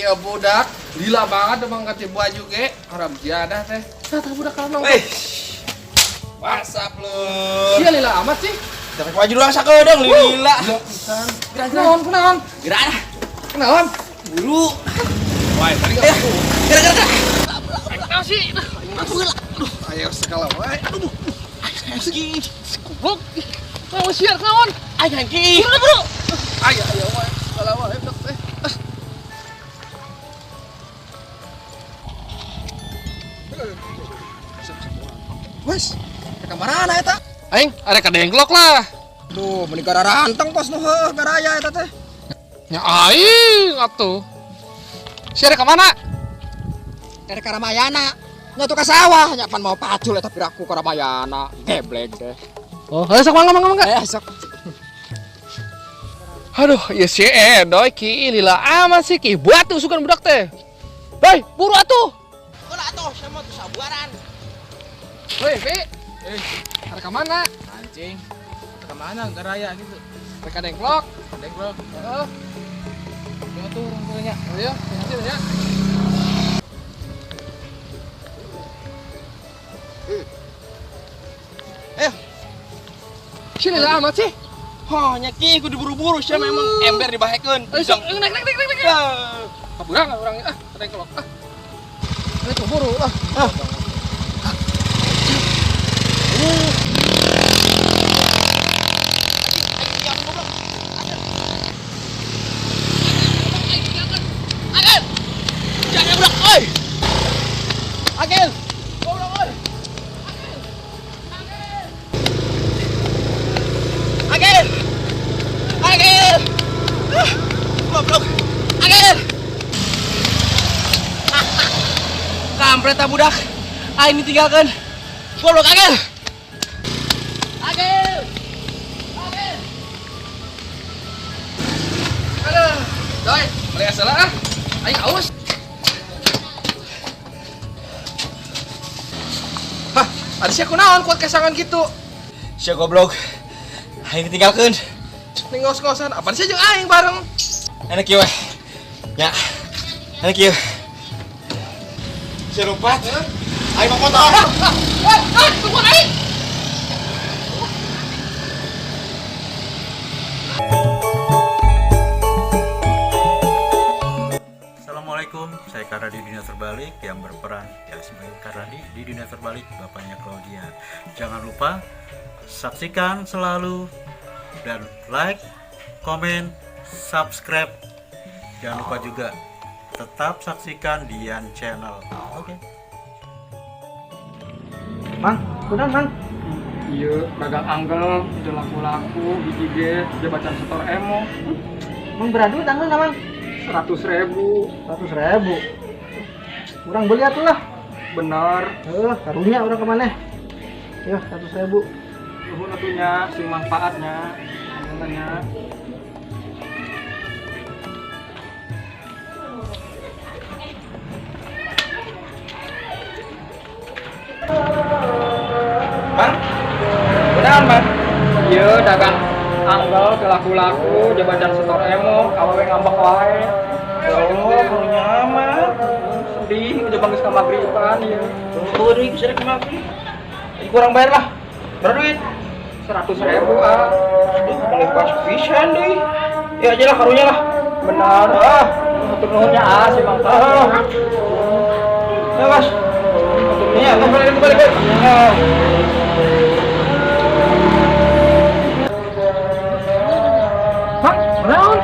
Iya budak, lila banget emang ganti baju ge. Haram jadah teh. Tah budak kalau nongkrong. Wih. What's up lu? Iya lila amat sih. Tapi baju doang sakedeung lila. Lila pisan. Kunaon, kunaon? Gerak ah. Kunaon? Buru. Wah, tadi enggak buru. Gerak gerak gerak. Naon sih? Aduh, ayo segala wae. Aduh. Ayo Goblok. Naon sih, kunaon? Ayo ki. Buru, buru. Ayo, ayo wae segala wae budak teh. Wes, ke mana eta? Aing, arek ka dengklok lah. Duh, meni gara ranteng pos nu heuh garaya eta teh. Nya aing atuh. Si arek ka mana? Arek ka Ramayana. Nya tuh ka sawah, nya pan mau pacul eta piraku ka Ramayana. Geblek teh. Oh, ayo sok mangga mangga mangga. Eh, sok. Aduh, ya si Edoy ki lila amat sih ki batu sugan budak teh. Hei, buru atuh. Ulah atuh sama tuh sabuaran. Hei, Pi. Arek ka mana? Mancing. Ke mana garaya gitu? Arek ka dengklok. Dengklok. Heeh. Ya tuh orang tuanya. Ayo, sini ya. Ayo. Si lila amat sih. Oh, nya ki kudu buru-buru sia memang ember dibahekeun. Ayo, sok naik naik naik naik. Kaburang urang ah, ka dengklok ah. Ayo buru ah. Ah. Jangan budak, oi. Agil. Goblok, oi. Agil. Agil. Ah, goblok. Agil. Kampret ah budak. Aing ditinggalkan. Goblok Agil. Agil. Agil. Aduh, Doy, beli es lah ah. Aing aus. Hah, ada sih kunaon kuat kesangan gitu. Sia goblok. Aing ditinggalkeun. Ning ngos-ngosan, apa sih jeung aing bareng? Enak kieu weh. Nya. Enak kieu. Sia lompat. Aing mau kotor. Ah, tunggu aing. Assalamualaikum, saya Karadi Dunia Terbalik yang berperan ya sebagai Karadi di Dunia Terbalik, bapaknya Claudia. Jangan lupa saksikan selalu dan like, komen, subscribe. Jangan lupa juga tetap saksikan Dian Channel. Oke. Mang, kunaon Mang? Iya, dagang anggel, udah laku-laku, hiji ge, jabatan setor emo, Mang beradu tanggal Mang? 100.000, 100.000. Urang beli atuh lah. Bener. Heuh, karunya urang ka maneh. Yo, 100.000. Nuhun atunya, sing manfaatnya, anggelnya. Bang. Kunaon, Bang? Iya, dagang anggel, teu laku-laku, jabatan setor emo, awewe ngambek wae. Ya Allah, karunya amat. Sedih, udah bangis ka magriban ieu. Tunggu deui geus rek maghrib. Ini kurang bayar lah. Berapa duit? 100.000 ah. Aduh, beli pas pisan deui. Ya aja lah karunya lah. Benar. Ah, Hatur nuhunnya ah, sing manfaatnya. Ya, Mas. Iya, kembali kembali kembali. Ya. Hah, kunaon?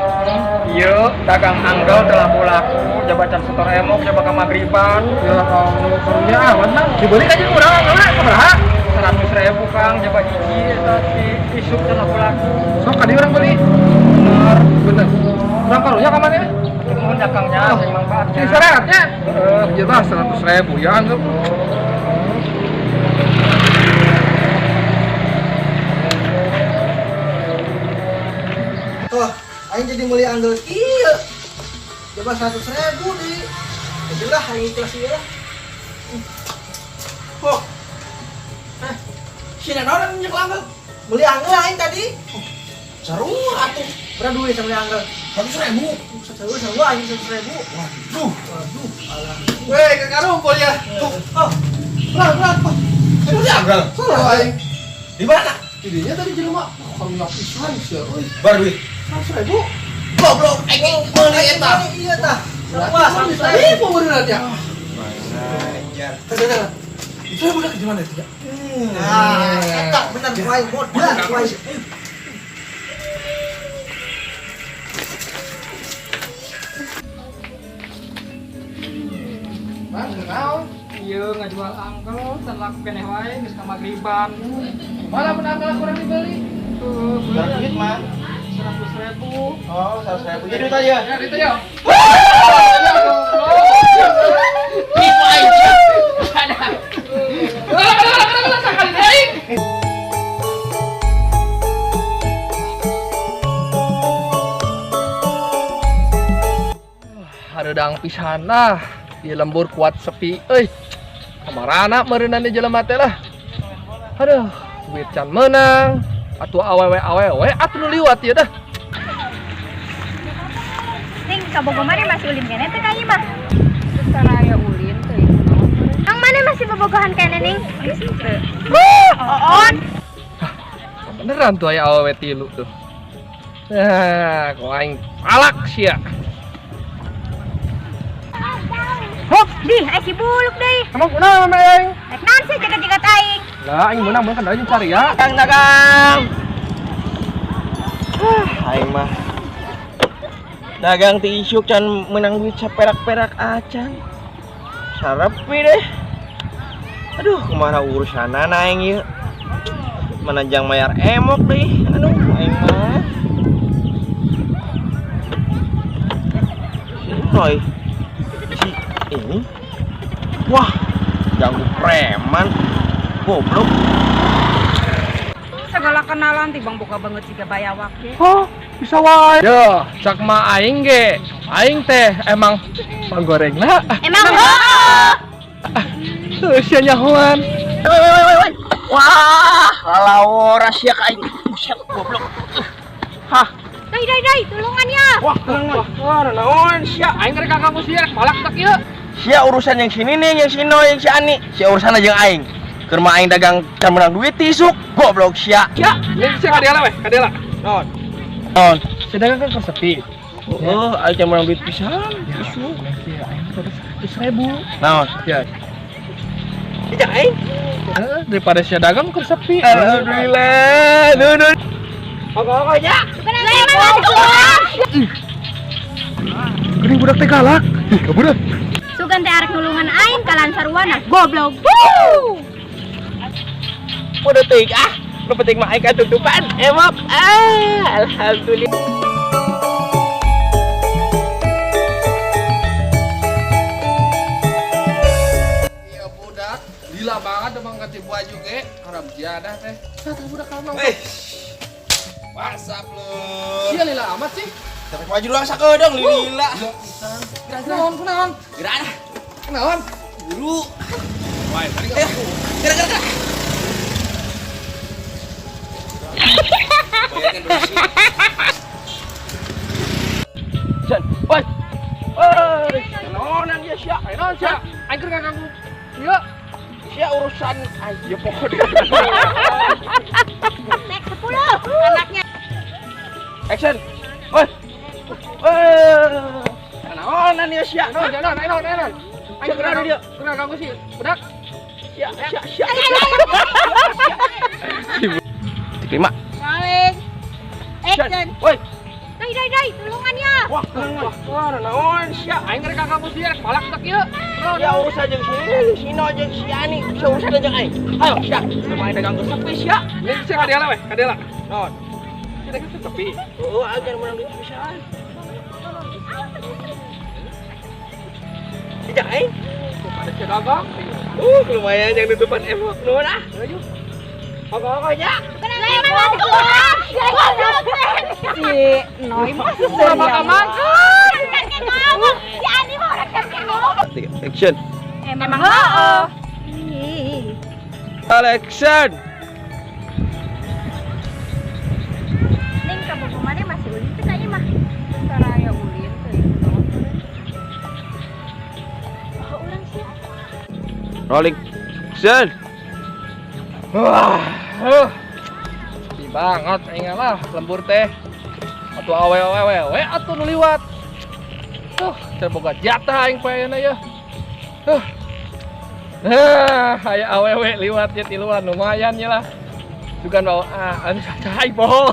Iya, dagang anggel teu laku-laku, jabatan setor emo, jabatan ka magriban. Ya Allah, karunya amat, Mang. Dibeli ka jeung urang heula sabaraha? 100.000 Kang, jaba hiji eta si isuk teu laku-laku. Sok ka dieu urang beli. Bener. Bener. Urang karunya ka maneh? Nuhun dagangnya, sing manfaatnya. Sing sareatnya. Heeh. Ya lah 100.000 ya anggap. Tuh, aing jadi meuli anggel kieu. Coba 100.000 deui. Udah aing ikhlas ieu lah. Oh. Sina naon nyekel anggel? Meuli anggel aing tadi. Seru atuh. Berapa duit sama anggal? 100.000. Satu sewa aing 100.000. Waduh. Waduh, alah. Weh, ke karumpul ya. Tuh, oh. Berat, berat. Itu anggal. Salah aing. Di mana? Idenya tadi jelema, wah kami pisan sia euy. Bar duit. 100.000. Goblok, aing meuli eta. Iya tah. Wah, 100.000 beneran ya. Ajar. Tadi tadi. Itu budak di mana itu ya? Nah, eta bener ku aing modal ku aing. Bang, naon? Ieu ngajual angkel can laku keneh wae geus ka magriban. Malah menang kurang dibeli. Tuh, Berapa duit, Mang? 100.000. Oh, 100.000. Jadi duit aja. Ya, itu ya. Tipu aing. Hareudang pisan lah. Di lembur kuat sepi euy. Kamarana meureunana jelema teh lah. Aduh, duit can meunang. Atuh awewe-awewe atuh nu liwat ieu dah. Ning kabogo mana masih ulin kene teh ka imah. Saraya ulin teh. Kang mana masih bobogohan kene ning? Geus teu. Oon. Beneran tuh aya awewe tilu tuh. Nah, kok aing palak sia. Hop, Dih, ai si buluk deui. emang kunaon mah aing? Rek naon sih jagat-jagat aing? Lah aing meunang meunang kan cari ya. Dagang, dagang. Aing mah dagang ti isuk can menang duit saperak-perak acan. Sarepi deh. Aduh, kumaha urusanana aing ieu. Manajang mayar emok deui. Aduh, aing mah. Si Roy. Si ini. Wah, ganggu preman. Goblok. Segala kenalan ti bang boga banget siga bayawak ge. Oh, bisa wae. Yo, cak mah aing ge. Aing teh emang panggorengna. Emang heueuh. Heuh, sia nyahoan. Woi, woi, woi, woi. Wah, lalawora sia ka aing. Buset, goblok. Hah, Dai dai dai, tulungan ya. wah, wah, wah, naon sia? Aing rek ka kamu sia rek malak tak ieu. Sia urusan yang sini nih, yang sino, yang si Ani. Sia urusan aja yang aing. Keur mah aing dagang can menang duit ti isuk. Goblok sia. Ya, ini sia kadela weh, kadela. Naon? Naon? Sia dagang kan sepi. Oh, aing can menang duit pisan. Isuk. Aing 100.000. Naon? Ya, Ija aing. heeh, daripada sia dagang keur sepi. Alhamdulillah. Nuh, nuh. Pokoknya Lah emang tulungan. Geuning budak teh galak. Ih, kabur dah. Sugan teh arek nulungan aing kalan sarwana. Goblok. Wuh. udah teuing ah. Nu penting mah aing katutupan. Emok. Ah, alhamdulillah. Iya budak, lila banget emang ganti baju ge. Haram jadah teh. Satu budak kamu. Weh. WhatsApp lu. Sia lila amat sih. Tapi baju doang sakedeung lila. Kunaon, kunaon? Gerak ah. Kunaon? Buru. Wah, tadi Ayo, gerak gerak gerak. Jan, woi. Woi, naonan ya sia. Ayo naon sia? Aing keur ngaganggu. Ieu Sia urusan ya pokoknya. Tek 10 anaknya. Action. Woi. Woi. Naonan ya sia. Naon, naon, naon, naon. Aing keur Gerak ngaganggu, dia. keur ngaganggu sih. Budak. Sia, sia, sia. Lima. Balik. Action. Woi. Dai dai dai, tulungan ya. Wah, wah, wah, naon sia. Aing rek ngaganggu sia rek malak tak ieu. Ya urusan jeung si Sino jeung si Ani, sia urusan jeung aing. Ayo sia, lumayan dagang geus sepi sia. Ini sia kadela weh, kadela. Naon? Sia dagang sepi. Oh, aing menang duit pisan. Ija aing. Ada sia dagang. Lumayan yang nutupan emok nuhun ah. Ayo. Pokoknya Lah emang tulungan. Goblok teh. Si Noi mah Ulah seserian. bakal makan. Kan kayak ngomong. Si Ani mah orang kan kayak ngomong. Action. Emang heueuh. Ih. Action. Ning kabogo mana masih ulin teh ka Rolling. Action. Wah, sepi banget aing lah lembur teh. Atuh awewe we atuh nu liwat. Tuh, teu boga jatah aing poe ayeuna ya. Huh. Nah, aya awewe liwat ya tiluan lumayan ya lah. Sugan bawa ah, anu cai poho.